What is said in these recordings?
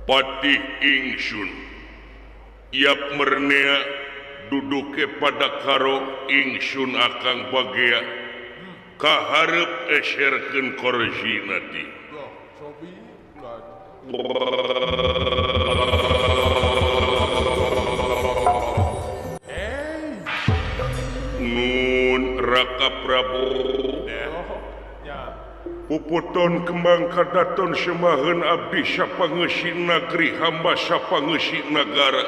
Patih ingsun Yap mernea duduke pada karo ingsun akang bagea kaharep eserkeun korsina di Nun Raka Prabu Puputon kembang kadaton semaheun abdi sapangeusi nagri hamba sapangeusi nagara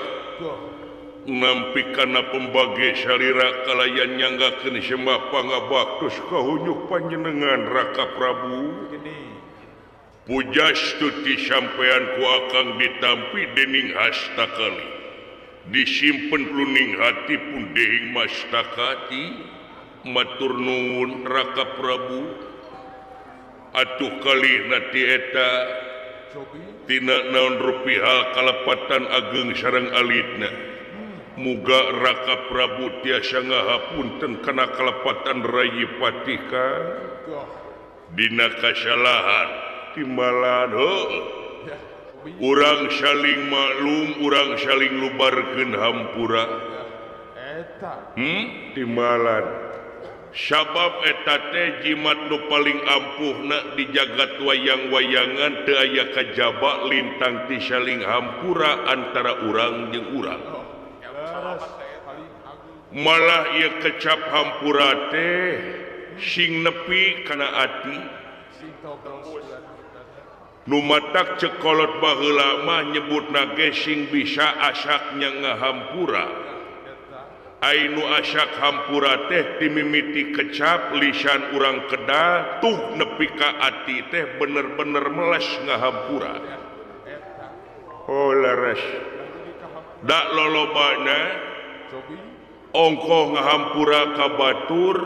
nampi kana pembage salira kalayan nyanggakeun sembah pangabaktos kahunyuk panjenengan Raka Prabu Pujastuti sampean ku akang ditampi dening hastakali disimpen luning hati pun dehing mastakati matur nuwun Raka Prabu atuh kali nati eta tina naon rupi hal kalepatan ageng sareng alitna muga Raka Prabu tiasa ngahapunten kana kalepatan rayi patika dina kasalahan timbalan heuh urang saling maklum urang saling lubarkeun hampura timbalan sabab eta teh jimat nu paling ampuhna di jagat wayang-wayangan teu aya kajaba lintang ti saling hampura antara urang jeung urang malah ieu kecap hampura teh sing nepi kana ati nu matak cekolot baheula mah nyebutna ge sing bisa asaknya ngahampura Ainu asak hampura teh dimimiti kecap lisan urang kedah tuh nepi ka ati teh bener-bener meles ngahampura. Oh leres. Dak lolobana ongkoh ngahampura ka batur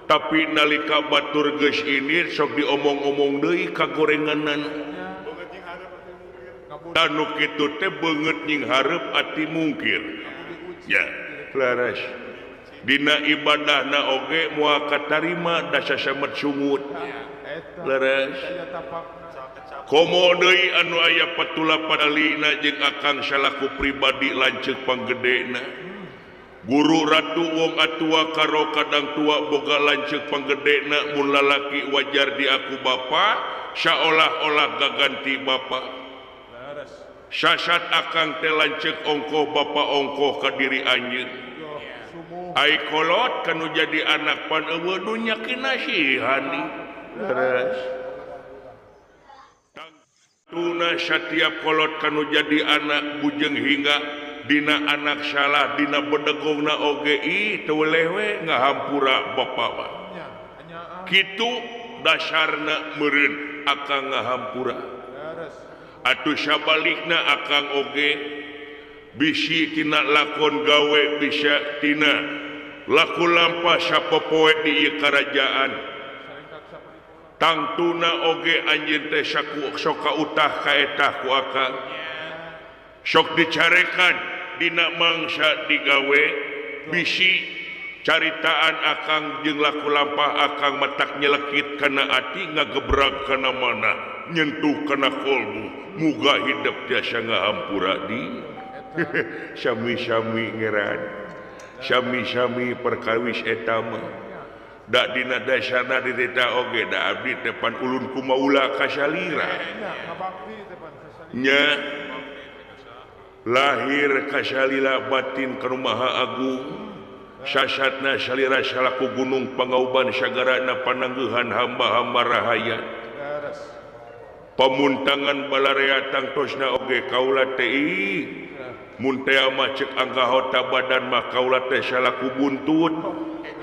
tapi nalika batur geus ini sok diomong-omong deui ka gorenganan. Tanu kitu teh beungeut nying hareup ati mungkir. Ya. Leres. Dina ibadahna oge moal katarima da sasamet sungut. Leres. Komo deui anu aya patula padalina jeung akang salaku pribadi lanceuk panggedena. Guru ratu wong atua karo kadang tua boga lanceuk panggedena mun lalaki wajar diaku bapa saolah-olah gaganti bapa. Sasat akang teh lanceuk ongkoh bapa ongkoh ka diri anjeun. Ai kolot kanu jadi anak pan eueuh nu nyakinasihan. Leres. Tuna satiap kolot kanu jadi anak bujeng hingga dina anak salah dina bedegongna oge ih teu lewe ngahampura bapa mah. Kitu dasarna meureun akang ngahampura. Atuh sabalikna akang oge bisi tina lakon gawe bisa tina laku lampah sapopoe di ieu karajaan tangtuna oge anjeun teh saku sok kautah kaetah ku akang sok dicarekan dina mangsa digawe bisi caritaan akang jeung laku lampah akang matak nyelekit kana ati ngagebrag kana mana nyentuh kana kolbu muga hidup tiasa ngahampura di sami-sami ngeran sami-sami perkawis eta mah da dina dasarna ditita oge da abdi teh pan ulun kumaula kasalira nya lahir kasalila batin ka Maha Agung sasatna salira salaku gunung pangauban sagarana panangguhan hamba-hamba rahaya pamuntangan balarea tangtosna oge kaula teh mun teh mah ceuk anggahota badan mah kaula teh salaku buntut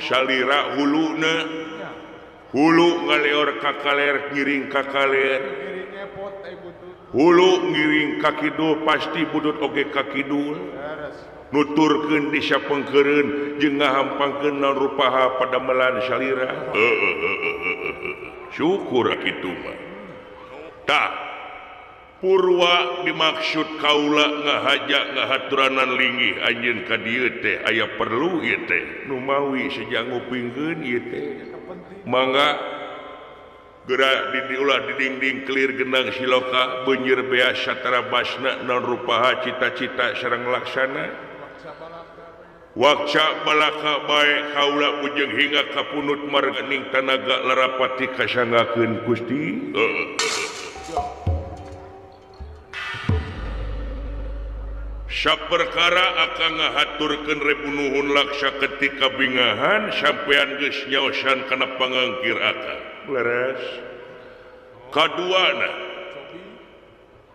salira huluna hulu ngaleor ka kaler ngiring ka kaler hulu ngiring ka kidul pasti budut oge ka kidul nuturkeun di sapengkeureun jeung ngahampangkeun naon rupaha padamelan salira syukur kitu mah tah purwa dimaksud kaula ngahaja ngahaturanan linggih anjeun ka dieu teh aya perlu ieu teh nu mawi seja ngupingkeun ieu teh mangga Gerak di diulah di dinding kelir genang siloka benyir bea satara basna non rupaha cita-cita sareng laksana wakca balaka bae kaula bujeng hingga kapunut marganing tanaga larapati kasanggakeun Gusti. Saperkara akan ngahaturkeun rebunuhun laksa ketika bingahan sampean geus nyaosan kana pangangkir akang. Leres. Kaduana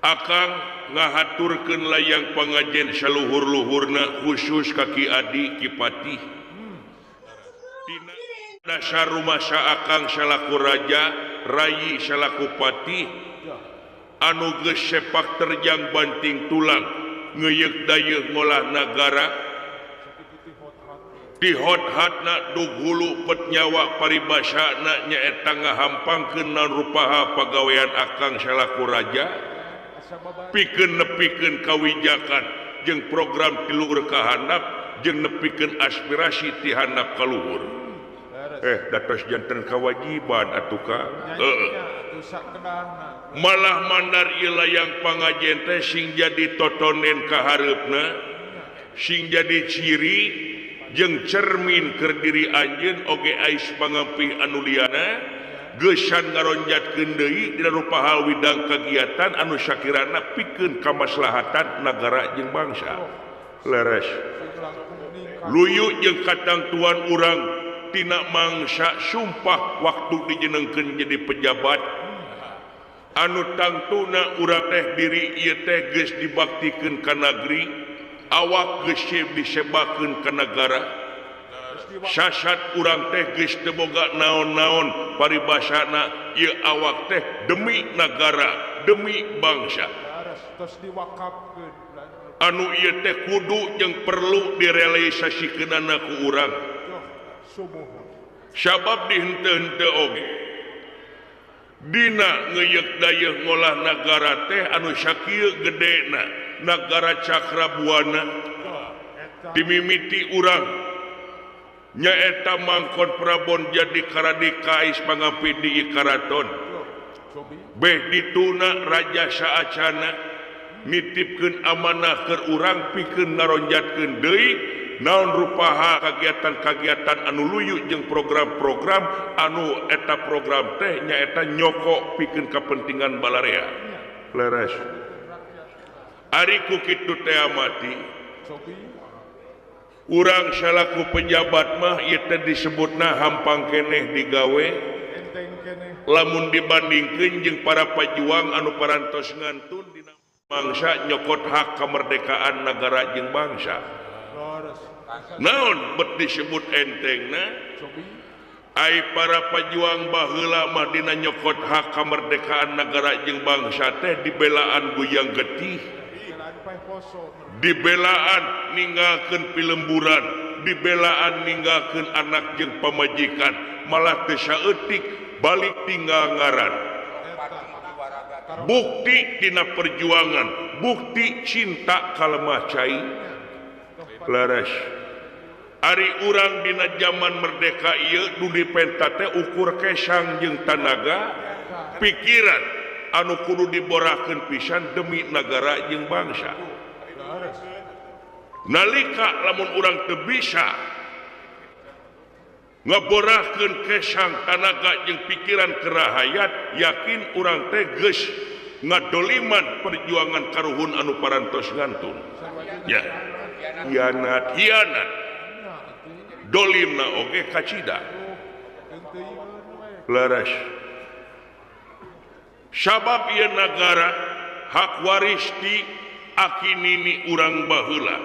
akang ngahaturkeun layang pangajen saluhur-luhurna khusus ka Ki Adi Ki Patih. Dina dasar rumasa akang salaku raja, rayi salaku patih anu geus sepak terjang banting tulang ngeyek dayeuh ngolah nagara dihot-hatna dug hulu pet nyawa paribasana nyaeta ngahampangkeun naon rupaha pagawean akang salaku raja pikeun nepikeun kawijakan jeung program ti luhur ka handap jeung nepikeun aspirasi ti handap ka luhur. Datos janten kawajiban atuh ka. Malah mandar ieu layang pangajen teh sing jadi totonen ka hareupna, sing jadi ciri jeung cermin keur diri anjeun oge ais pangampih anu liana geusan ngaronjatkeun deui dina rupa hal widang kagiatan anu sakirana pikeun kamaslahatan nagara jeung bangsa. Leres. Luyu jeung katangtuan urang tina mangsa sumpah waktu dijenengkeun jadi pejabat anu tangtuna urang teh diri ieu teh geus dibaktikeun ka nagri, awak geus disebakeun ka nagara, sasat urang teh geus teu boga naon-naon paribasana ieu awak teh demi nagara, demi bangsa. Anu ieu teh kudu jeung perlu direalisasikeunana ku urang. Sabab dihenteu-henteu oge dina ngeyek dayeuh ngolah nagara teh anu sakieu gedena nagara Cakrabuana dimimiti urang nyaeta mangkon Prabon jadi karadika ais pangapi di karaton beh dituna raja saacana nitipkeun amanah keur urang pikeun ngaronjatkeun deui naon rupaha kagiatan-kagiatan anu luyu jeung program-program anu eta program teh nyaeta nyoko pikeun kepentingan balarea. Leres. Ari ku kitu teh mati urang salaku pejabat mah ieu teh disebutna hampang keneh digawe lamun dibandingkeun jeung para pajuang anu parantos ngantun dina bangsa nyokot hak kemerdekaan nagara jeung bangsa. Naon bet disebut entengna? Ai para pejuang baheula mah dina nyokot hak kemerdekaan nagara jeung bangsa teh dibelaan guyang getih, dibelaan ninggalkeun pilemburan, dibelaan ninggalkeun anak jeung pamajikan, malah teu saeutik balik tinggal ngaran. Bukti dina perjuangan, bukti cinta ka lemah cai. Leres. Ari urang dina zaman merdeka ieu nu dipenta teh ukur kesang jeung tanaga pikiran anu kudu diborakeun pisan demi nagara jeung bangsa. Nalika lamun urang teu bisa ngaborakeun kesang tanaga jeung pikiran kerahayat, yakin urang teh geus ngadoliman perjuangan karuhun anu parantos ngantun. Ya. Hianat, hianat. Dolimna oge kacida. Leres. Sabab ieu nagara hak waris ti aki nini urang baheula.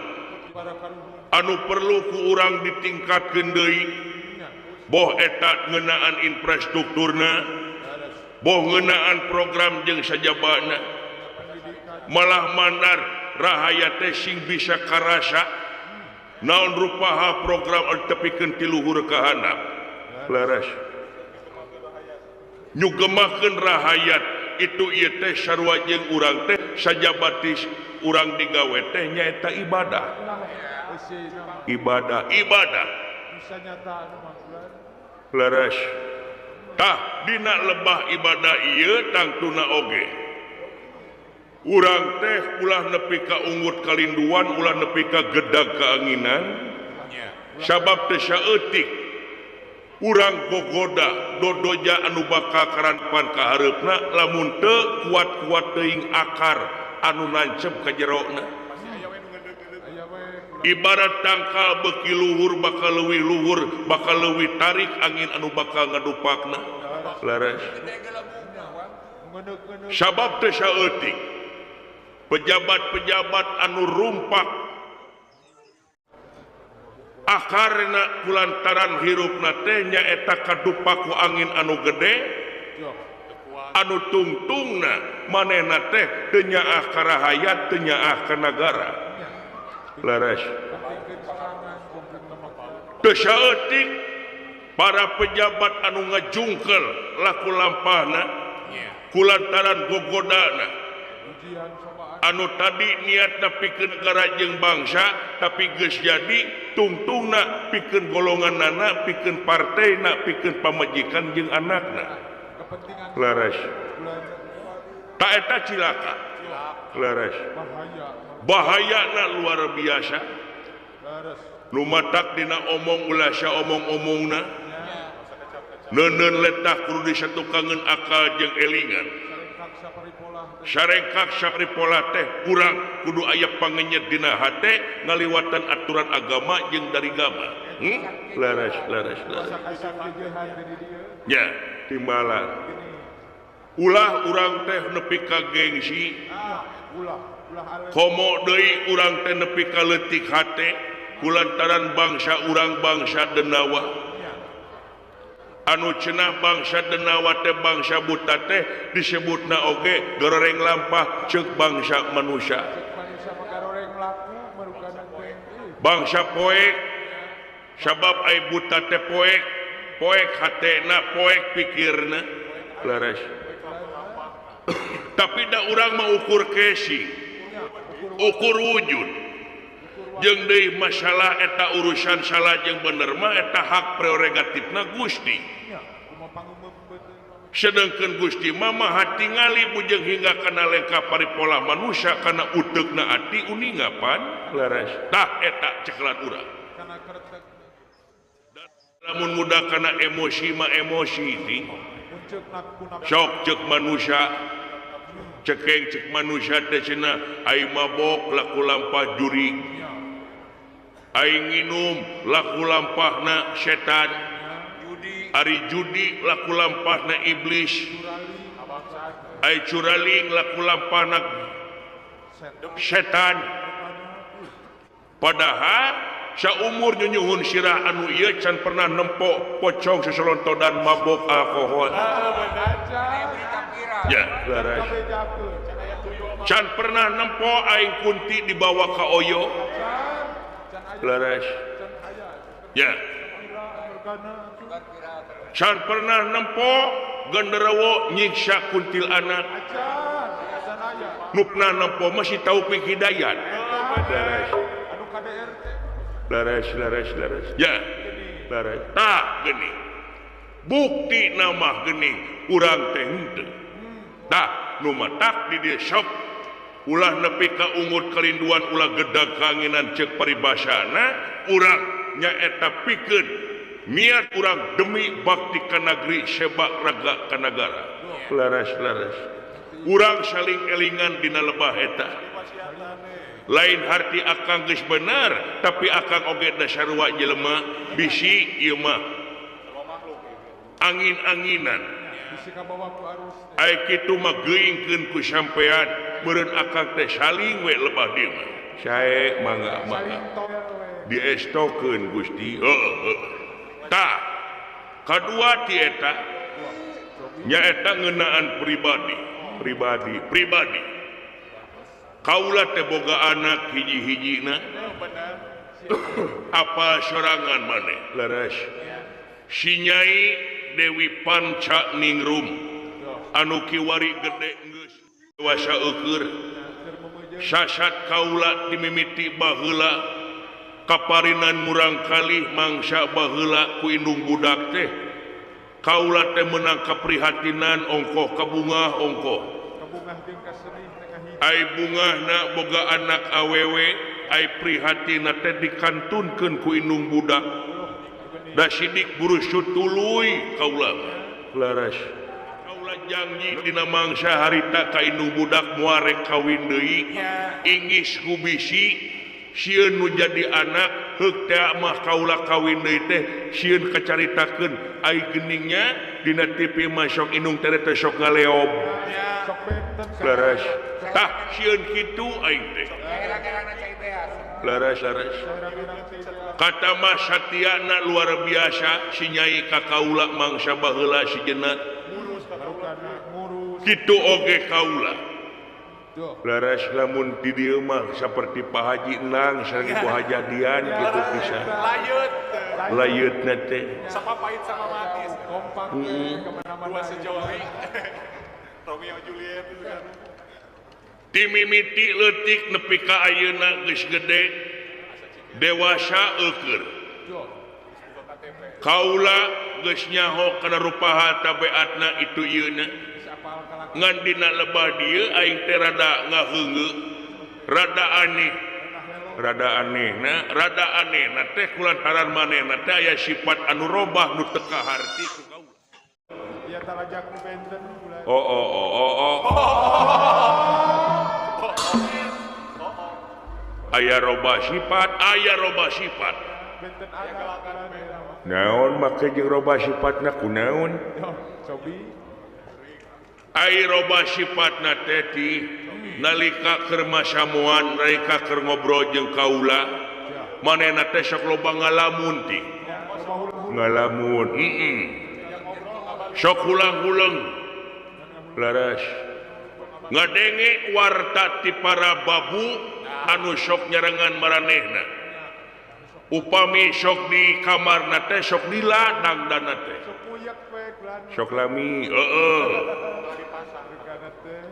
Anu perlu ku urang ditingkatkeun deui, boh eta ngeunaan infrastrukturna, boh ngeunaan program jeung sajabana. Malah mandar rahayat teh sing bisa karasa naon rupaha program anu tepikeun ti luhur ka handap. Leres. Nyugemakeun rahayat itu ieu teh sarua jeung urang teh sajabatis urang digawe teh nyaeta ibadah. Ibadah, ibadah. Leres. Tah dina lebah ibadah ieu tangtuna oge urang teh ulah nepi ka ungut kalinduan ulah nepi ka gedag kaanginan sabab teh saeutik urang gogoda dodoja anu bakal karanpan ka hareupna lamun teu kuat-kuat teuing akar anu nancep ka jerona. Ibarat tangkal beuki luhur bakal leuwih luhur bakal leuwih tarik angin anu bakal ngadupakna. Leres. Sabab teh saeutik pejabat-pejabat anu rumpak akarna kulantaran hirupna teh nyaeta kadupak ku angin anu gede anu tungtungna manehna teh teu nyaah ka rahayat teu nyaah ka nagara. Leres. Teu saeutik para pejabat anu ngajungkel laku lampahna kulantaran gogodana anu tadi niatna pikeun negara jeung bangsa tapi geus jadi tungtungna pikeun golonganana pikeun partena pikeun pamajikan jeung anakna. Leres. Ta eta cilaka. Leres. Bahayana luar biasa. Nu matak dina omong ulah saomong-omongna neuneun letah kudu disatukangeun akal jeung elingan. Sarengkak saparipola teh urang kudu aya pangenyet dina hate ngaliwatan aturan agama jeung dari gama. Leres leres leres. Nya timbalan. Ulah urang teh nepi ka gengsi. Komo deui urang teh nepi ka leutik hate kulantaran bangsa urang bangsa Denawa. Anu cenah bangsa Denawa teh bangsa buta teh disebutna oge gororeng lampah ceuk bangsa manusia. Bangsa poek sabab ai buta teh poek, poek hatena, poek pikirna. Leres. Tapi da urang mah ukur kesi, ukur wujud. Jeung deui masalah eta urusan salah jeung bener mah eta hak prerogatifna Gusti. Sedangkan Gusti mah maha tingali bujeng hingga kana lengkah paripola manusia kana uteukna ati uninga pan. Leres. Tah eta ceklan urang. Lamun muda kana emosi mah emosi ti. Sok ceuk manusia cekeng cek manusia teh cenah ai mabok laku lampah jurig. Aing nginum laku lampahna setan, ari judi laku lampahna iblis, ai curaling laku lampahna setan. Padahal saumur nyunyuhun sirah anu ieu can pernah nempo pocong sesolontodan mabok alkohol. Ya, leres. Can pernah nempo aing kunti dibawa ka oyo. Leres. Ya. Can pernah nempo genderuwo nyiksa kuntil anak. Nu pernah nempo masih Taufik Hidayat. Leres. Leres, leres, leres. Ya. Leres. Tah geuning. Bukti nama geuning urang teh henteu. Tah nu matak di dieu sok ulah nepi ka ungut kalinduan ulah gedag kanginan ceuk paribasana urang nyaeta pikeun niat urang demi bakti ka nagri sebak raga ka nagara. Leres leres. Urang saling elingan dina lebah eta. Lain harti akang geus bener tapi akang oge da sarua jelema bisi ieu mah angin-anginan. Ai kitu mah geuingkeun ku sampean meureun akang teh saling we lebah dieu mah. Sae mangga mangga. Diestokeun Gusti. Heuh. Tah kadua ti eta nyaeta ngeunaan pribadi, pribadi, pribadi. Kaula teh boga anak hiji-hijina. Apa sorangan maneh? Leres. Si Nyai Dewi Panca Ningrum anu kiwari gede geus dewasa eueur sasat kaula dimimiti baheula kaparinan murang kalih mangsa baheula ku indung budak teh Kaula teh meunang kaprihatinan ongkoh kabungah ongkoh. Ai bungahna boga anak awewe, ai prihatina teh dikantunkeun ku indung budak. Da sidik burusut tuluy kaula mah. Laras. Kaula janji dina mangsa harita ka indung budak moal rek kawin deui. Inggis ku bisi sieun nu jadi anak heuk teh mah kaula kawin deui teh sieun kacaritakeun ai geningnya dina TV mah sok indung teh teh sok ngaleob. Laras. Tah sieun kitu aing teh. Laras laras. Kata mah satiana luar biasa si nyai ka kaula mangsa baheula si jenat. Kitu oge kaula. Laras lamun di dieu mah saperti Pak Haji Nang sareng Ibu Hajadian kitu pisan. Layut. Layutna teh. Sama pahit sama manis. Kompak dua sejoli. Romeo Juliet gitu kan. Ti mimiti leutik nepi ka ayeuna geus gede dewasa eukeun. Kaula geus nyaho kana rupaha tabeatna itu ieuna. Ngan dina lebah dieu aing teh rada ngaheungeu, rada aneh. Rada anehna, rada anehna teh kulantaran manehna teh aya sifat anu robah nu teu kaharti ku kaula. Oh oh oh oh oh. Aya robah sifat, aya robah sifat. Naon make jeung robah sifatna kunaon? Ai robah sifatna teh ti nalika keur masamuan, nalika keur ngobrol jeung kaula, manehna teh sok loba ngalamun ti. Ngalamun, Sok hulang-huleng. Laras. Ngadenge warta ti para babu anu sok nyarengan maranehna. Upami sok di kamarna teh sok lila dangdana teh. Sok lami, heeh.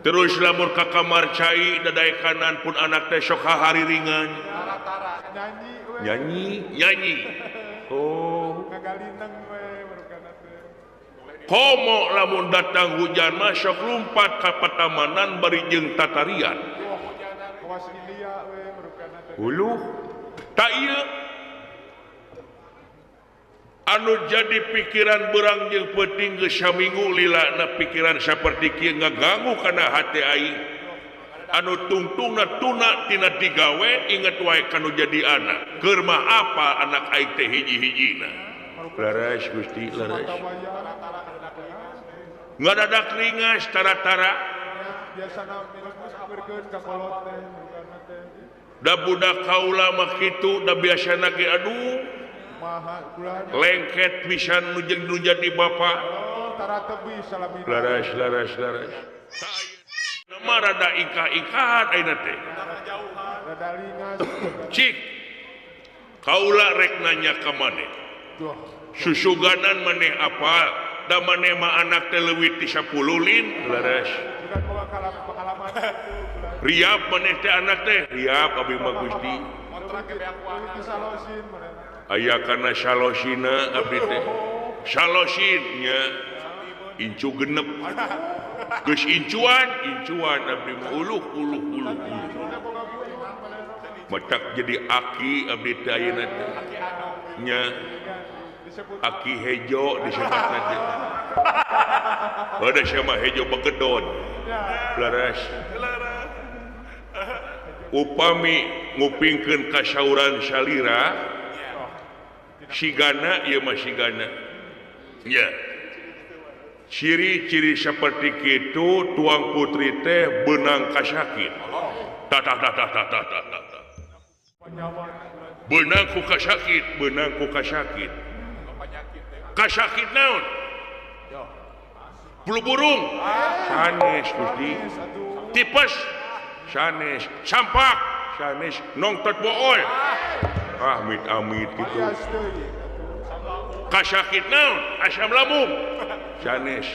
Terus lamun ka kamar cai dadae kanan pun anak teh sok hahariringan. Nyanyi, nyanyi. Oh. Komo lamun datang hujan mah sok lumpat ka patamanan bari jeung tatarian. Huluh. Tak ieu anu jadi pikiran berang jeung peuting geus saminggu lilana pikiran saperti kieu ngaganggu kana hate aing. Anu tungtungna tuna tina digawe inget wae kanu jadi anak. Keur mah apa anak aing teh hiji-hijina. Laras Gusti laras. Ngadadak ringas tara-tara. Da budak kaula mah kitu da biasana ge aduh lengket pisan nu jeung nu jadi bapa. Laras laras laras. Nama rada ingkah-ingkahan ayeuna teh. Cik kaula rek nanya ka maneh. Susuganan maneh apa? Da maneh mah anak teh leuwih ti 10 lin. Laras. Riap maneh teh anak teh. Riap abi mah Gusti. Aya kana salosina abdi teh. Salosin nya incu genep. Geus incuan, incuan abdi mah uluh uluh uluh uluh. Matak jadi aki abdi teh ayeuna teh. Nya aki hejo disebutna teh. Ada sama hejo begedon. Laras. Upami ngupingkeun kasauran salira sigana ieu mah sigana. Nya. Ciri-ciri seperti kitu tuang putri teh beunang kasakit. Tah tah tah tah tah tah tah. Beunang ku kasakit, beunang ku kasakit. Kasakit naon? Flu burung. Sanes Gusti. Tipes. Sanes. Sampak. Sanes. Nongtot bool. Ah, amit-amit gitu. Kasakit naon? Asam lambung. Sanes.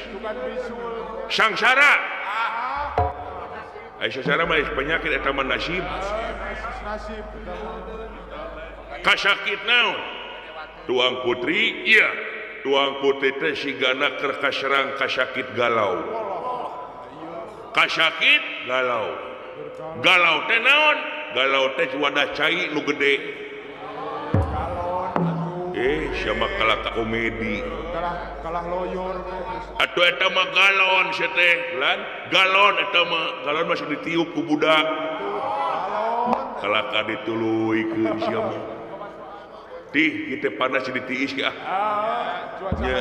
Sangsara. Ai sangsara mah penyakit eta mah nasib. Kasakit naon? Tuang putri, iya. Tuang Putri teh sigana keur kaserang kasakit galau. Kasakit galau. Galau teh naon? Galau teh wadah cai nu gede. Siapa kalah komedi. Kalah loyor. Atuh eta mah galon sia teh, lan. Galon eta mah, galon masih ditiup ku budak. Kalah ka dituluykeun sia mah. Tih, kieu panas ditiis ge ah. Nya.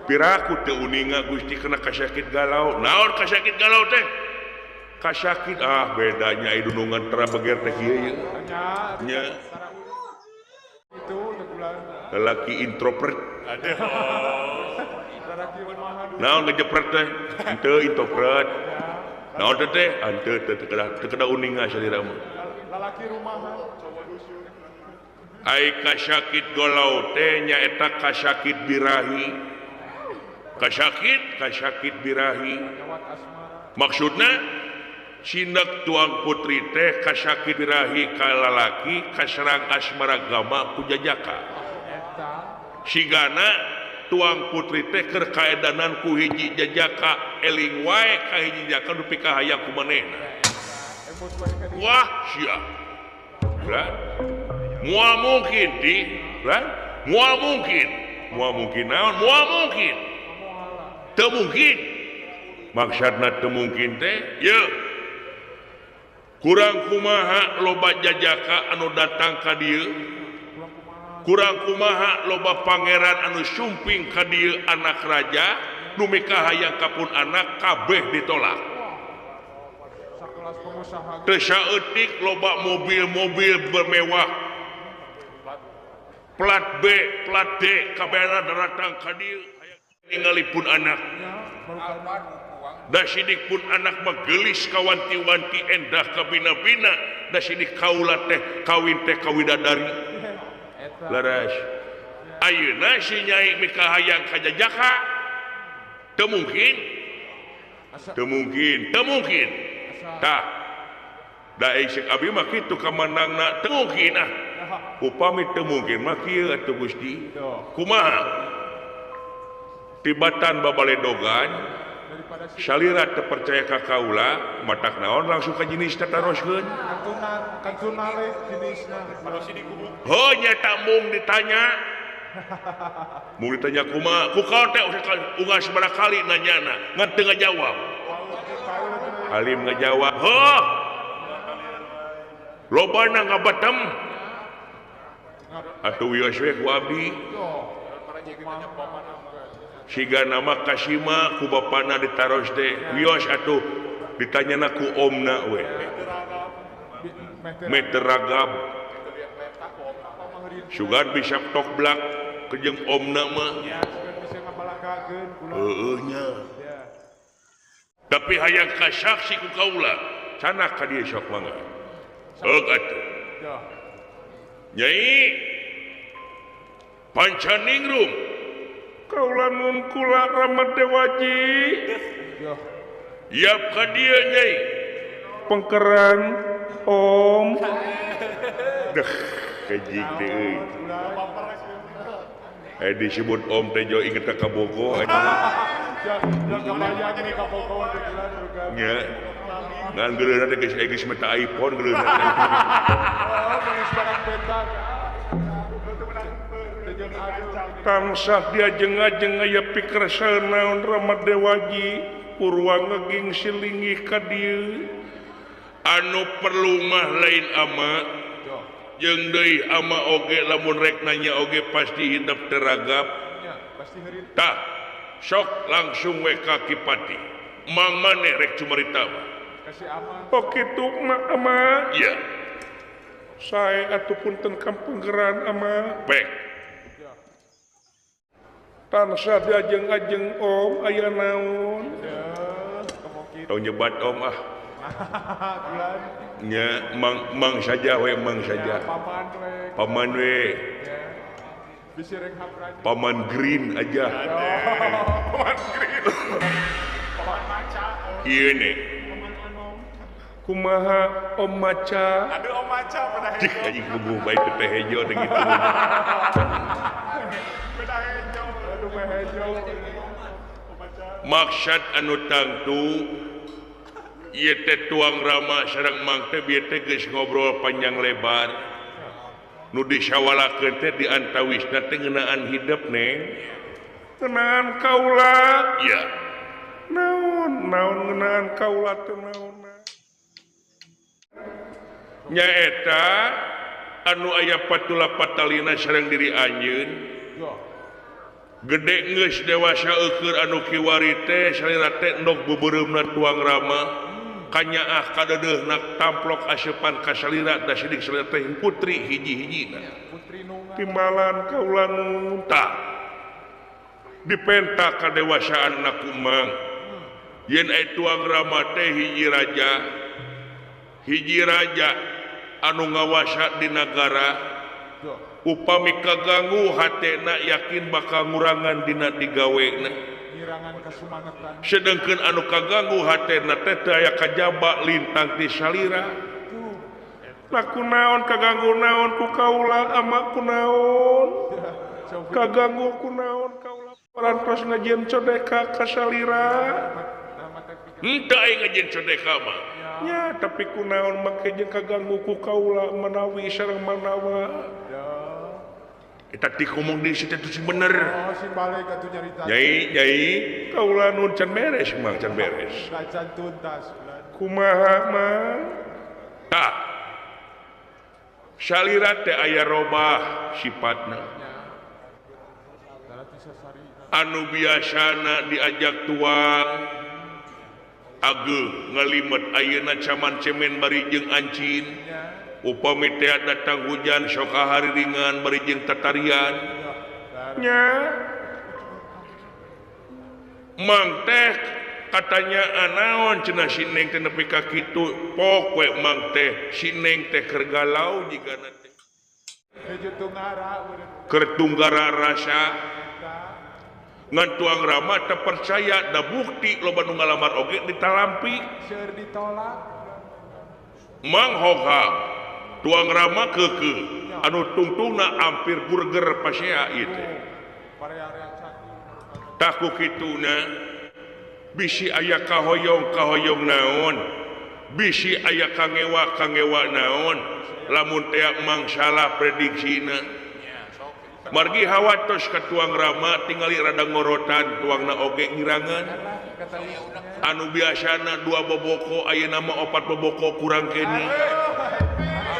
Piraku teu uninga Gusti kena kasakit galau. Naon kasakit galau teh? Kasakit ah bedanya ai dunungan tara beger teh kieu ieu. Nya. Lelaki introvert. Aduh. Naon ngejepret teh? Henteu introvert. Naon teh teh? Henteu teu kena uninga salira mah. Lalaki rumahan, cowok dusun. Ai kasakit galau teh nyaeta kasakit birahi. Kasakit, kasakit birahi. Maksudna cindak Tuang Putri teh kasakit birahi ka lalaki kaserang asmara gama ku jajaka. Sigana Tuang Putri teh keur kaedanan ku hiji jajaka eling wae ka hiji jajaka nepi ka hayang ku manehna. Wah sia. Lah moal mungkin di, lah moal mungkin. Moal mungkin naon? Moal mungkin. Teu mungkin. Maksudna teu mungkin teh yeuh. Kurang kumaha loba jajaka anu datang ka dieu. Kurang kumaha loba pangeran anu sumping ka dieu anak raja nu mikahayang ka pun anak kabeh ditolak. Teu saeutik loba mobil-mobil bermewah plat B, plat D kabehna datang ka dieu ningali pun anak. Da sidik pun anak mah geulis kawanti-wanti endah kabina-bina da sidik kaula teh kawin teh kawidadari. Leres. Ayeuna si Nyai mikahayang ka jajaka teu mungkin. Teu mungkin, teu mungkin. Tah. Da ceuk abi mah kitu kamanangna teu mungkin ah. Upami teu mungkin mah kieu atuh Gusti. Kumaha? Tibatan babaledogan salira teu percaya ka kaula matak naon langsung ka jenis tataroskeun. Heuh nya tak mung ditanya. Mung ditanya kumaha? Ku kau teh unggal sabaraha kali nanyana ngan teu ngajawab. Alim ngajawab, heuh. Lobana ngabatem. Atuh wios we ku abdi. Siga nama Kasima ku bapana ditaros teh wios atuh ditanyana ku omna we. Meteragab. Sugan bisa tokblak kejeng omna mah. Heueuh nya. Tapi hayang kasaksi ku kaula, canah ka dieu sok mangga. Heug atuh. Nyai Pancaningrum kaula nun kula Rama Dewaji. Yap ka dieu Nyai. Pengkeran Om. Deh kejing deui euy. Disebut Om teh jauh inget ka Kabogo eta. Nya. Ngan geuleuna teh geus geus meta iPhone geuleuna teh. Tansah diajeng-ajeng aya pikersa naon Rama Dewaji purwa ngeging silingih ka dieu. Anu perlu mah lain ama jeung deui ama oge lamun rek nanya oge pasti hidep teragap. Tah sok langsung we ka Ki Pati. Mang maneh rek cumarita mah. Oh kitu mah ama. Iya. Sae atuh punten kampenggeran ama. Pek. Tansah diajeng-ajeng Om aya naon. Tong nyebat Om ah. Nya mang mang saja we mang saja. Paman we. Paman Green aja. Paman Green. Paman Maca. Ieu nih. Kumaha Om Maca? Aduh Om Maca pernah hejo. Cik anjing kubu bae teh hejo teh gitu. Pernah hejo. Maksad anu tangtu ieu teh tuang Rama sareng Mang teh bieu teh geus ngobrol panjang lebar. Nu disawalakeun teh di antawisna teh ngeunaan hidep Neng. Ngeunaan kaula. Ya. Naon naon ngeunaan kaula teh naon? Nyaeta anu aya patula patalina sareng diri anjeun. Gede geus dewasa eueur anu kiwari teh salira teh endog beubeureumeuna tuang Rama. Kanyaah kadeudeuhna tamplok aseupan ka salira da sidik salira teh putri hiji-hijina. Timbalan kaula nu tah dipenta kadewasaan ku Mang. Yen aya tuang Rama teh hiji raja anu ngawasa di nagara upami kaganggu hatena yakin bakal ngurangan dina digawena sedangkan anu kaganggu hatena teh teu aya kajaba lintang ti salira. Laku naon kaganggu naon ku kaula ama ku naon kaganggu ku naon kaula parantos ngajieun codeka ka salira. Henteu aya ngajieun codeka mah nya, tapi ku naon make jeung kaganggu ku kaula manawi sareng manawa. Eta ti ngomong deui si teh sing bener. Oh, sing balik atuh nyarita. Nyai, nyai, kaula nun can beres Mang, can beres. Can tuntas. Kumaha Mang? Tah. Salira teh aya robah sifatna. Anu biasana diajak tuang ageuh ngalimet ayeuna caman cemen bari jeung ancin. Upami teh datang hujan sok hariringan bari jeung tatarian. Nya. Mang teh katanya anaon cenah si Neng teh nepi ka kitu. Pok we Mang teh si Neng teh keur galau jigana teh. Keur tunggara rasa. Ngan tuang Rama teu percaya da bukti loba nu ngalamar oge ditalampi. Seueur ditolak. Mang hohag tuang Rama keukeuh anu tungtungna ampir burger pasea ieu teh. Tah ku kituna bisi aya kahoyong-kahoyong naon, bisi aya kangewa-kangewa naon, lamun teh Mang salah prediksina. Margi hawatos ka tuang Rama tingali rada ngorotan tuangna oge ngirangan. Anu biasana 2 boboko ayeuna mah 4 boboko kurang kene.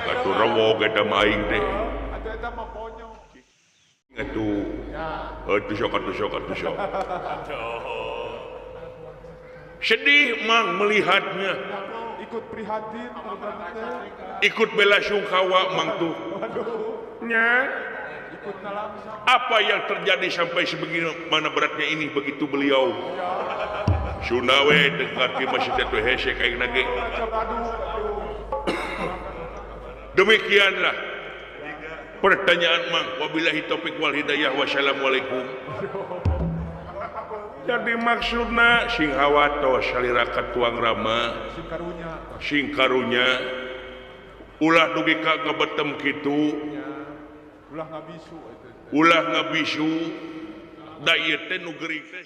Atuh rewog eta mah aing teh. Atuh eta mah ponyo. Atuh. Atuh sok atuh sok atuh sok. Sedih Mang melihatnya. Ikut prihatin ikut bela sungkawa Mang tuh. Nya. Apa yang terjadi sampai sebegini mana beratnya ini begitu beliau. Sunda we dekat di masjid teh hese kayak nage. Demikianlah pertanyaan Mang. Wabillahi taufik wal hidayah. Wassalamualaikum. Jadi maksudna sing hawatos salira ka tuang Rama sing karunya ulah dugi ka ngabetem kitu. Ulah ngabisu ulah ngabisu da ieu teh nu gering teh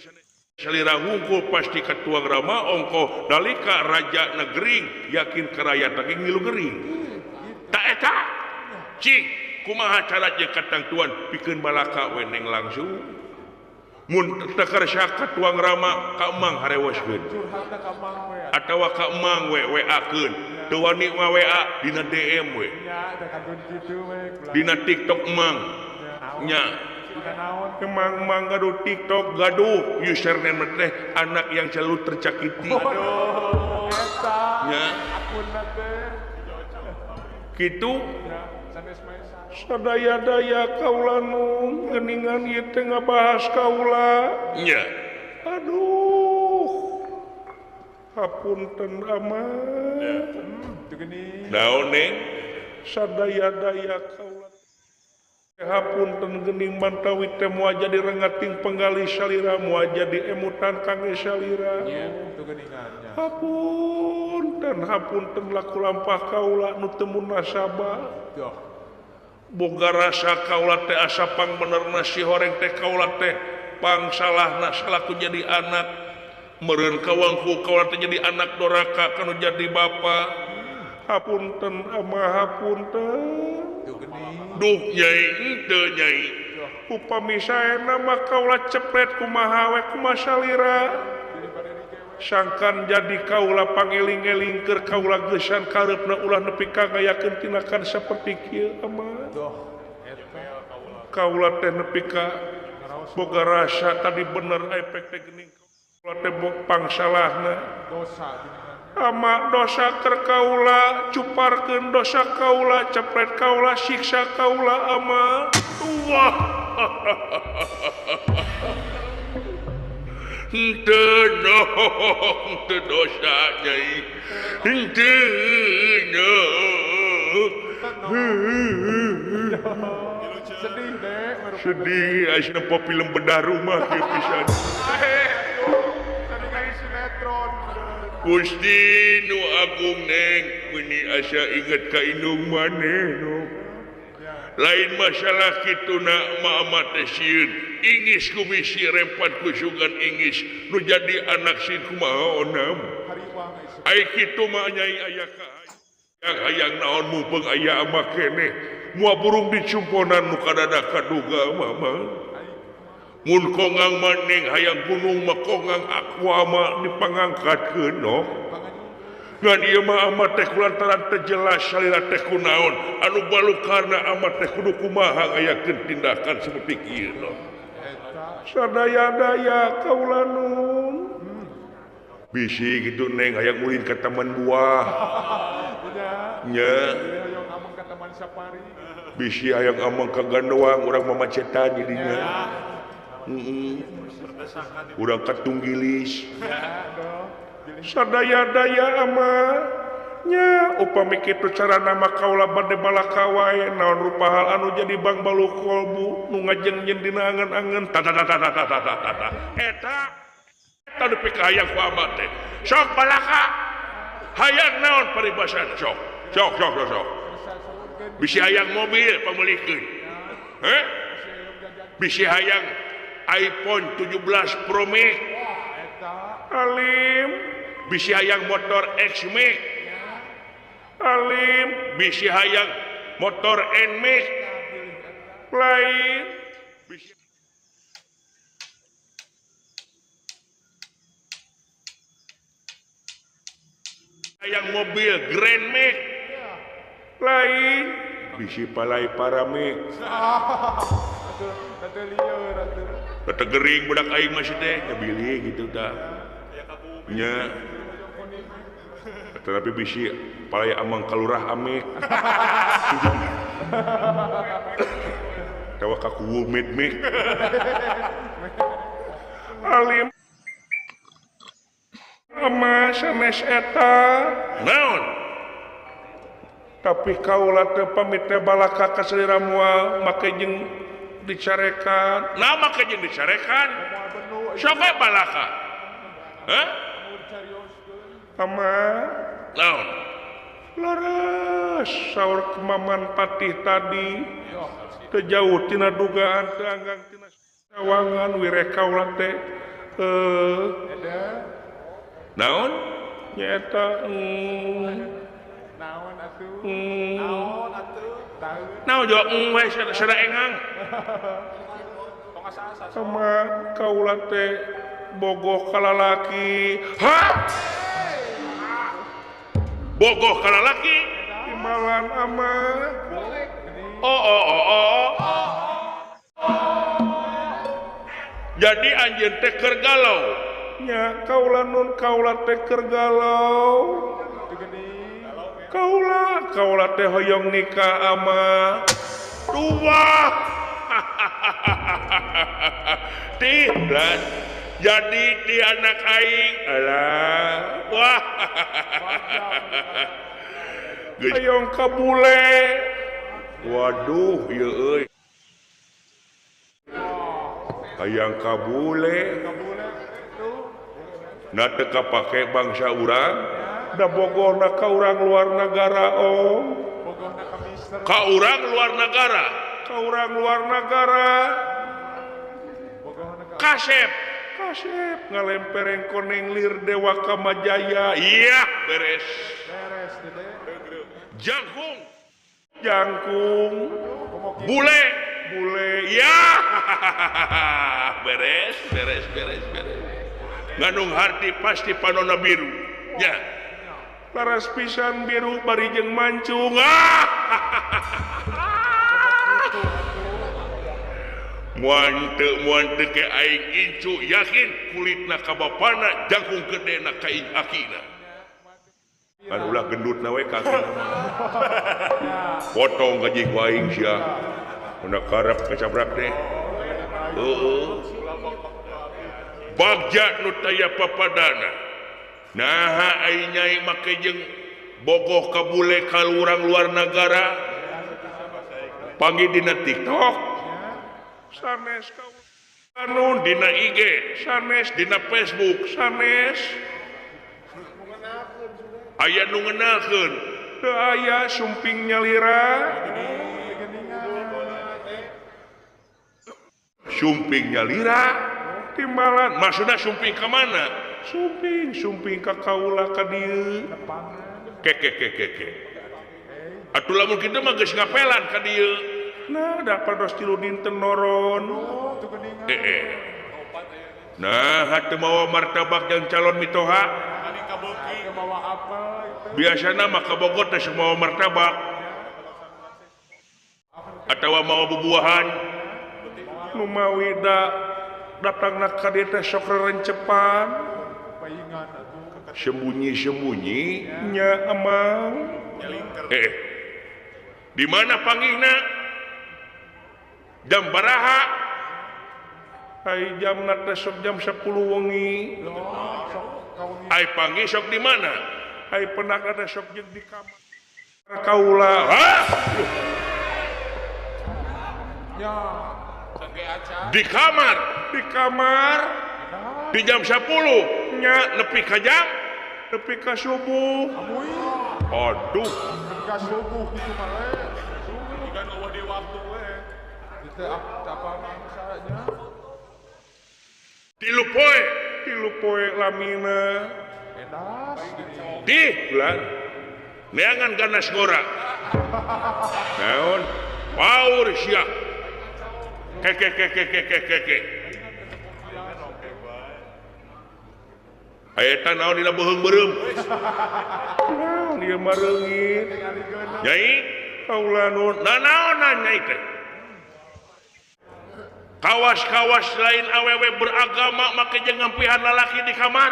salira hungkul pasti ka tuang Rama ongkoh dalika raja na gering yakin ka rakyat ge ngilu gering. Ta eta cing kumaha cara jeung katangtuan pikeun balaka we Neng langsung mun teu karsa ka tuang Rama ka Mang harewoskeun atawa ka Mang we WA-keun teu wani mah WA dina DM we dina TikTok Mang nya Emang Mang gaduh TikTok gaduh username teh anak yang selalu tercakiti. Aduh eta nya akunna teh kitu sadaya-daya kaula nu geuningan ieu teh ngabahas kaula nya. Aduh hapunten amat naon Neng sadaya-daya kaula hapunten geuning mantawi teh moal jadi rengating penggalih salira moal jadi emutan kangge salira. Hapunten hapunten laku lampah kaula nu teu munasabah. Boga rasa kaula teh asa pangbenerna si horeng teh kaula teh pangsalahna salaku jadi anak meureun kawangku kaula teh jadi anak doraka kanu jadi bapa. Hapunten ama hapunten. Duh nyai henteu nyai. Upami saena mah kaula cepret kumaha we kumaha salira. Sangkan jadi kaula pangeling-eling keur kaula geusan kareupna ulah nepi ka ngayakeun tindakan saperti kieu ama. Kaula teh nepi ka boga rasa tadi bener efek teh geuning kaula teh pangsalahna dosa ama dosa keur kaula cuparkeun dosa kaula cepret kaula siksa kaula ama. Wah. Henteu henteu dosa nyai henteu. Sedih deh sedih aya nempo film bedah rumah kieu pisan. Gusti nu agung neng meuni asa inget ka indung maneh nu lain masalah kitu na mama teh sieun ingis ku bisi rempat ku sugan ingis nu jadi anak sieun kumaha onam ai kitu mah nyai aya ka hayang naon mumpung aya ama keneh moal burung dicumponan nu kadada kaduga mama mun kongang maning hayang gunung mah kongang aqua mah dipangangkatkeun no ngan ieu mah amat teh kulantaran teu jelas salira teh kunaon anu balukarna amat teh kudu kumaha ngayakeun tindakan seperti kieu no sadaya-daya kaula nun bisi kitu neng hayang ulin ka taman buah nya bisi hayang amang ka Gandoang urang mamacetan jadinya urang ka Tunggilis sadaya-daya ama nya upami kitu carana mah kaula bade balaka wae naon rupa hal anu jadi bang balu kolbu nu ngajeng-jeng dina angen-angen ta eta eta nepi ka hayang ku ama teh sok balaka hayang naon paribasan sok sok sok sok bisi hayang mobil pameulikeun heh bisi hayang iPhone 17 Pro Max alim bisi hayang motor X Max alim bisi hayang motor N Max lain bisi hayang mobil Grand Max lain bisi palai Paramex teu gering budak aing masih teh nyebili gitu tah nya tetapi bisi palai amang kalurah amik tawa ka kuwu mit-mik alim ama sanes eta naon tapi kaula teh pamit teh balaka ka salira moal make jeung dicarekan nah make jeung dicarekan sok we balaka hah ama naon leres saur kemaman patih tadi teu jauh tina dugaan teu anggang tina sawangan wireh kaula teh naon nyaeta naon atuh naon atuh naon jawab we sada engang sama kaula teh bogoh ka lalaki ha bogoh ka lalaki timbalan ama oh oh oh oh jadi anjeun teh keur galau nya kaula nun kaula teh keur galau kaula kaula teh hoyong nikah ama dua tiblan jadi di anak aing alah wah hoyong ka bule waduh ieu euy hayang ka bule na teu kapake bangsa urang da bogohna ka urang luar nagara om bogohna ka Ka urang luar negara, ka urang luar negara. Kasep, kasep ngalempereng koneng lir Dewa Kamajaya. Iya, beres. Beres Dede. Jangkung, jangkung. Bule, bule. Ya, beres, beres, beres, beres. Ngandung harti pasti panona biru. Ya. Laras pisan biru bari jeung mancung. Ah. Muan teu ke aing incu yakin kulitna ka bapana jangkung gedena ka akina. Kan ulah gendutna we ka akina. Potong gaji ku aing sia. Mun karep kacabrak teh. Heueuh. Bagja nu taya papadana. Naha aing nyai make jeung bogoh ka bule ka urang luar nagara. Panggih dina TikTok. Sanes anu dina IG, sanes dina Facebook, sanes aya nu ngeunahkeun, teu aya sumping nyalira. Sumping nyalira timbalan, maksudna sumping ka mana? Sumping, sumping ka kaula ka dieu. Ke ke ke ke ke. Atuh lamun kitu mah geus ngapelan ka dieu. Nah, dapat dos tilu dinten noron. Nah, hati mawa martabak yang calon mitoha. Biasana mah ka Bogor teh mawa martabak. Atawa mawa bubuahan. Nu mawi da datangna ka dieu teh sok rerencepan. Sembunyi-sembunyi nya emang. Di mana panggihna? Jam baraha? Ai jamna teh sok jam 10 wengi. Ai panggih sok di mana? Ai penakna teh sok jeung di kamar kaula. Hah? Di kamar, di kamar di jam 10 nya nepi ka jam nepi ka subuh. Aduh, nepi ka subuh kitu mah we. Jiga nu eueuh di waktu we. Tilu poe lamina. Di bulan neangan ganas ngora. Naon? Paur sia. Ke ke ke ke ke ke ke. Aya eta naon dina beuheung beureum. Naon ieu mah reungit. Nyai kaula nu nanaonan nyai teh. Kawas-kawas lain awewe beragama make jeung ngampihan lalaki di kamar.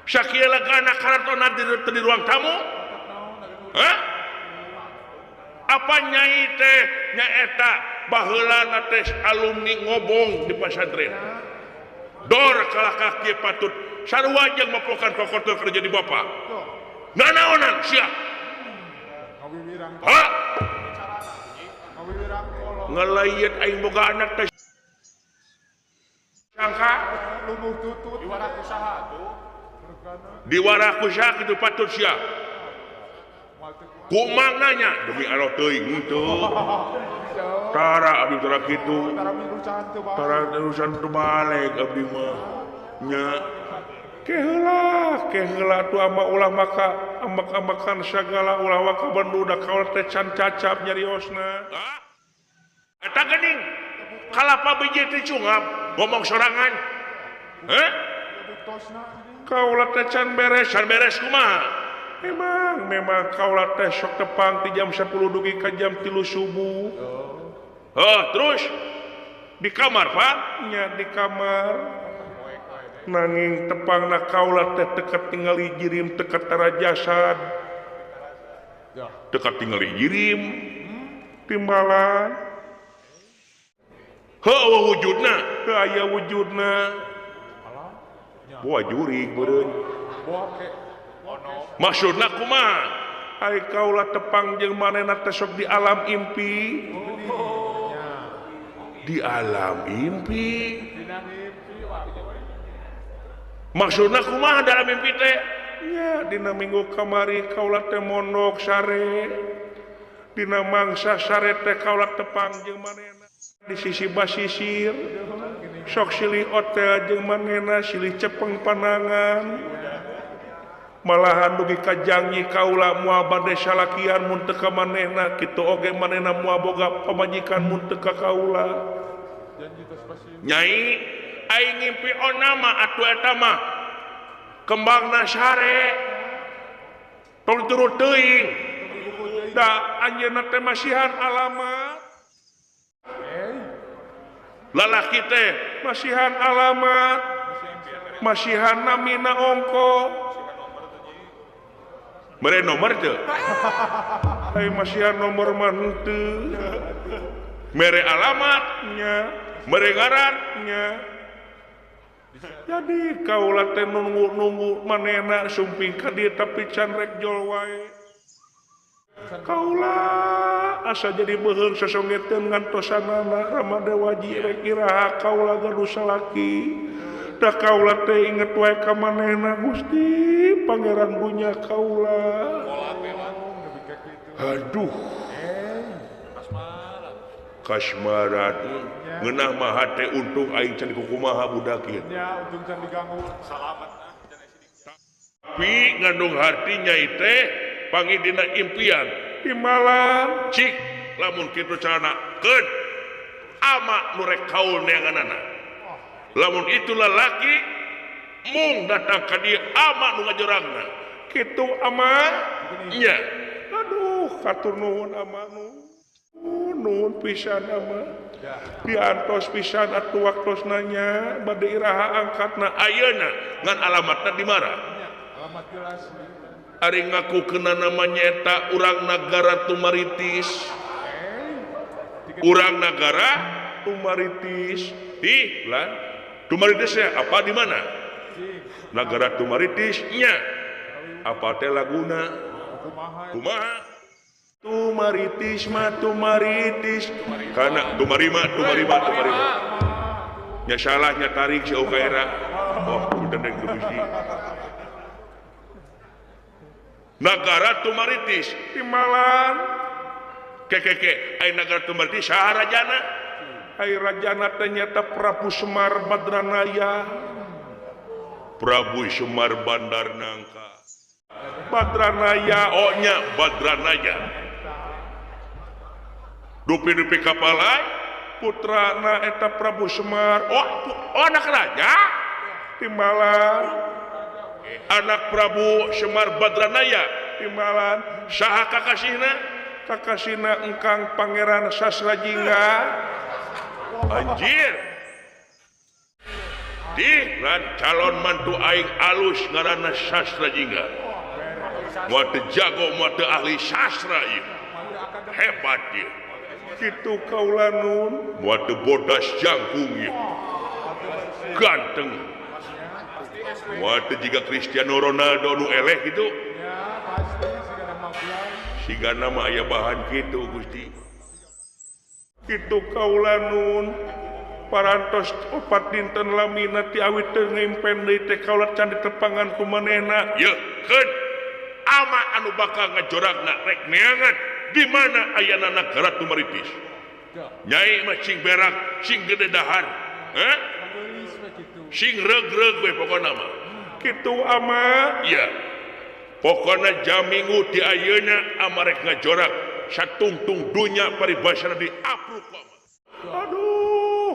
Sakieu legana karatona di ruang tamu. Hah? Apa nyai teh nyaeta baheulana teh alumni ngobong di pesantren. Dor kalah kieu patut sarua jeung mapokan kokotor kerja di bapak. Nanaonan sia. Hah? Ngelayet aing boga anak teh sangka lumuh tutut diwara kusaha tuh diwara kusaha kitu patut sia. Kumang nanya demi Allah teuing henteu. Tara abdi tara kitu. Tara urusan teu balik abdi mah. Nya keheula keheula tuh ama ulah maka ambak-ambakan sagala ulah waka bandu da kaula teh can cacap nyariosna. Eta geuning kalapa biji teh cungap ngomong sorangan. Heh? Kaula teh can beres, can beres kumaha? Memang memang kaula teh sok tepang ti jam 10 dugi ka jam 3 subuh. Heuh, terus di kamar, Pak? Nya di kamar. Nanging tepangna kaula teh teu tingali jirim teu tara jasad. Teu tingali jirim timbalan. Heuh wujudna, teu aya wujudna. Boa jurig meureun. Maksudna kumaha? Ai kaula tepang jeung manehna teh sok di alam impi. Di alam impi. Maksudna kumaha dalam mimpi teh? Nya dina minggu kamari kaula teh mondok sare. Dina mangsa sare teh kaula tepang jeung manehna di sisi basisir sok silih otel jeung manehna silih cepeng panangan malahan dugi ka janji kaula moal bade salakian mun teu ka manehna kitu oge manehna moal boga pamajikan mun teu ka kaula. Nyai aing ngimpi ona mah atuh eta mah kembangna sare tong turut teuing da anjeunna teh masihan alamat lalaki teh masihan alamat masihan namina ongko mere nomor teu ai masihan nomor mah henteu mere alamatnya mere ngarannya. Jadi kaula teh nunggu-nunggu manehna sumping ka dieu tapi can rek jol wae. Kaula asa jadi beuheung sosongeteun ngantosanana Ramadewa ji rek iraha kaula gaduh salaki. Da kaula teh inget wae ka manehna Gusti Pangeran dunya kaula. Aduh. Kasmaran ngeunah mah hate untung aing can dikukumaha budak ieu. Nya untung can diganggu salamet. Tapi ngandung harti nyai teh panggih dina impian timbalan cik lamun kitu carana keun ama nu rek kaul neanganana. Lamun itu lalaki mung datang ka dieu ama nu ngajorangna. Kitu ama nya. Aduh katur nuhun ama nu. Nuhun pisan ama. Diantos pisan atuh waktosna nya bade iraha angkatna ayeuna ngan alamatna di mana? Alamat jelas. Ari ngaku kena namanya eta urang nagara Tumaritis. Urang nagara Tumaritis. Ih, lah. Tumaritisnya apa di mana? Nagara Tumaritis nya. Apa teh laguna? Kumaha? Tumaritis mah Tumaritis. Kana Tumarima Tumarima Tumarima. Nya salahnya tarik si Okaira. Oh, udah dek Gusti. Nagara Tumaritis timbalan kekeke ai nagara Tumaritis saha rajana? Ai rajana teh nyaeta Prabu Semar Badranaya. Prabu Semar Bandar Nangka. Badranaya oh nya Badranaya. Dupi-dupi kapalai putrana eta Prabu Semar. Oh, oh anak raja timbalan anak Prabu Semar Badranaya timbalan saha kakasihna? Kakasihna engkang Pangeran Sasrajingga. Anjir di lan calon mantu aing alus ngaranna Sasrajingga. Moal teu jago moal teu ahli sastra ieu. Hebat ieu. Kitu kaula nun moal teu bodas jangkung ieu. Ganteng. Moal teu jiga Cristiano Ronaldo nu eleh kitu. Sigana mah aya bahan kitu Gusti. Kitu kaula nun parantos opat dinten lamina ti awit teu ngimpen deui teh kaula can ditepangan ku manehna. Yeuh keun ama anu bakal ngajoragna rek neangan di mana ayana nagara Tumaritis. Nyai mah sing berak, sing gede dahar. Heh? Sing reug-reug we pokona mah. Kitu ama? Iya. Pokona jam minggu di ayeuna ama rek ngajorak satungtung dunya paribasana diapruk ama. Aduh,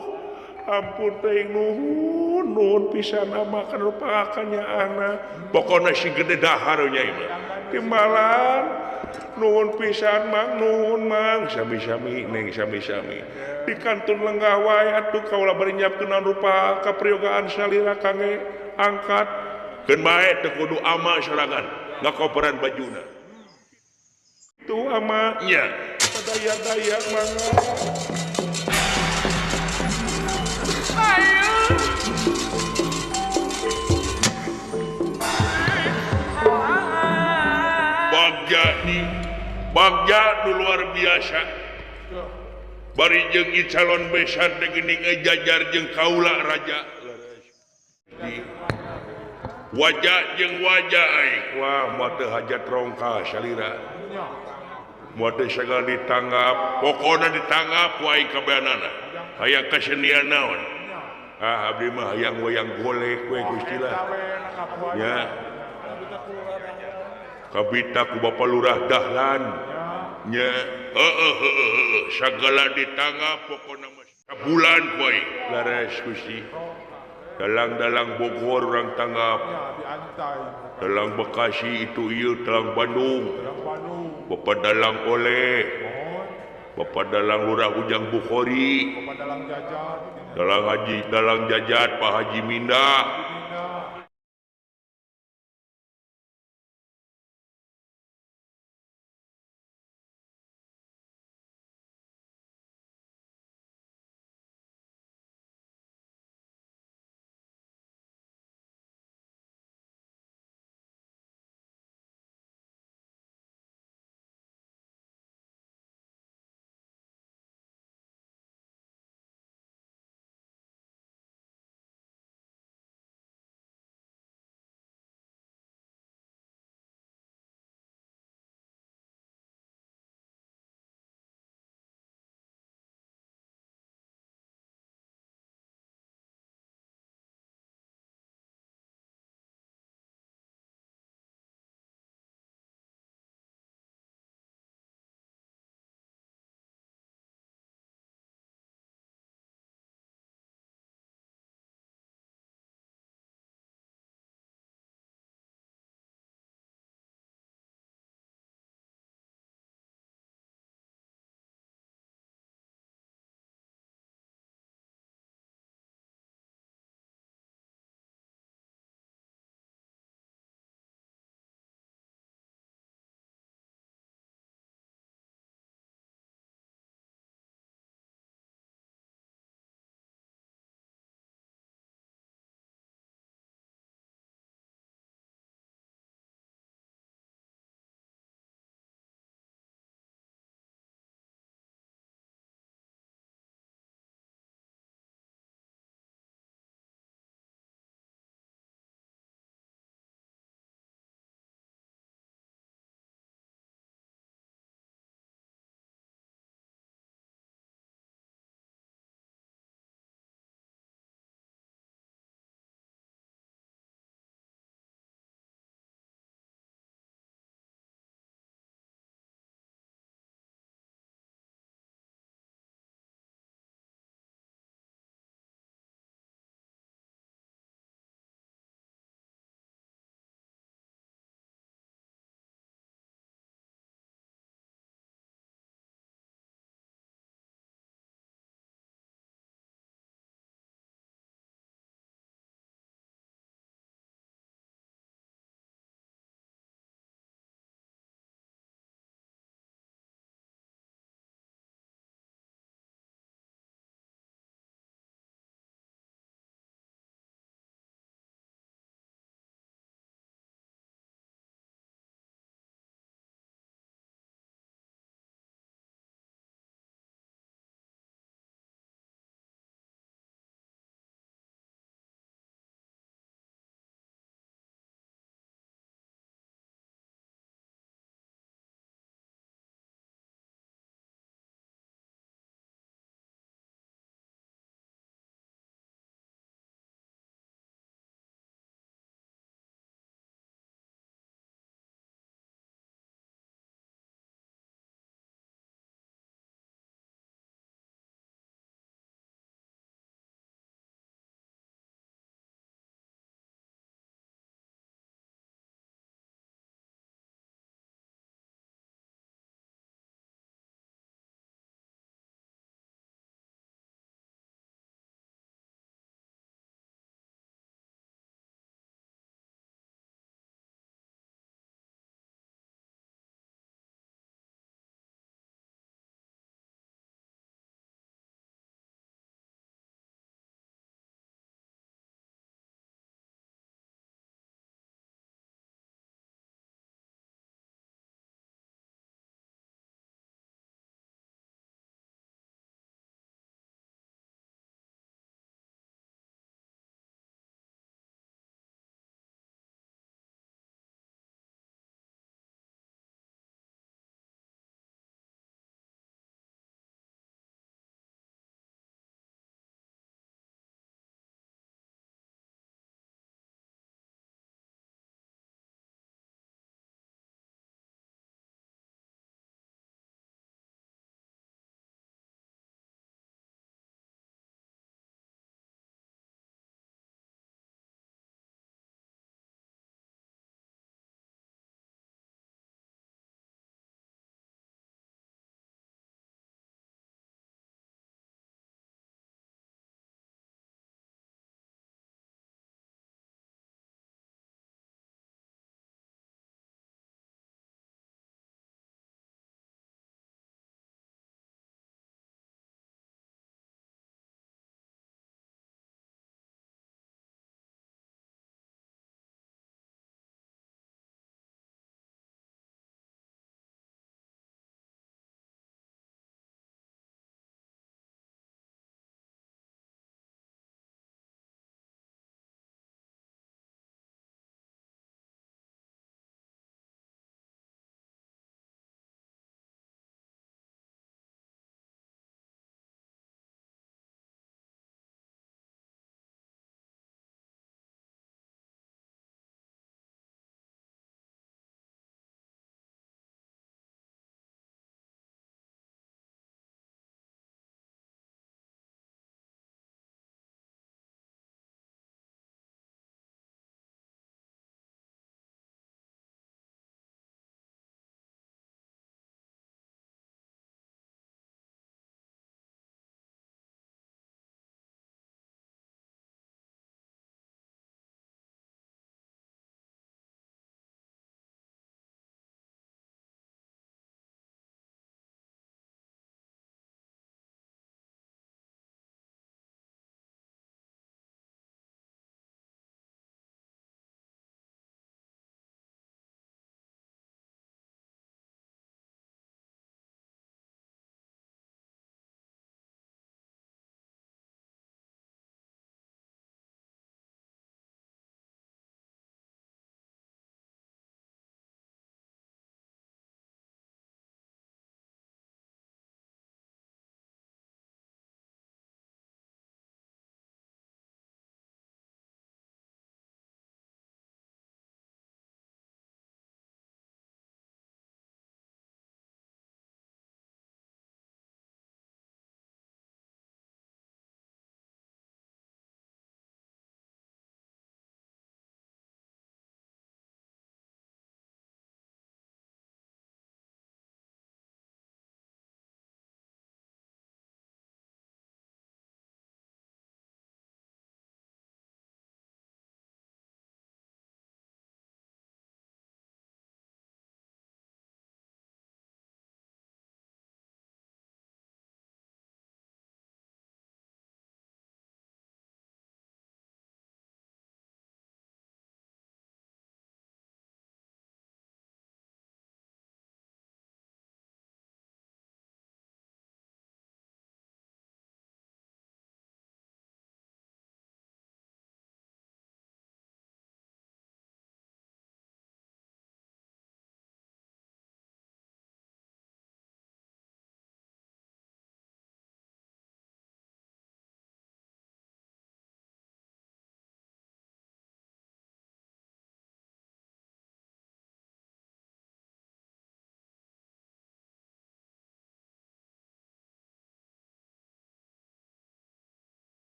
ampun teuing nuhun, nuhun pisan ama kana rupakannya anak. Pokona sing gede dahar nyai mah. Timbalan nuhun pisan mang, nuhun mang, sami-sami neng sami-sami. Di kantun lenggah wae atuh kaula bari nyiapkeun rupa kapriyogaan salira kangge angkat. Keun bae teu kudu ama sorangan ngakoperan bajuna. Itu ama nya. Daya-daya mangga. Ayo. Bagja nih, bagja nu luar biasa. Bari jeung calon besan teh geuning jajar jeung kaula raja. Wajah jeung wajah aing. Wah, moal teu hajat rongka salira. Moal teh sagala ditanggap, pokona ditanggap ku aing kabeanana. Hayang kasenian naon? Ah abdi mah hayang wayang golek we Gusti lah. Ya. Kabita ku Bapak Lurah Dahlan. Nya, heeh heeh sagala ditanggap pokona mah sabulan ku aing. Laras Gusti. Dalang-dalang Bogor orang tanggap. Dalang Bekasi itu ieu dalang Bandung. Bapak Dalang Oleh. Bapak Dalang Lurah Ujang Bukhari. Dalang Haji, Dalang Jajat Pak Haji Minda.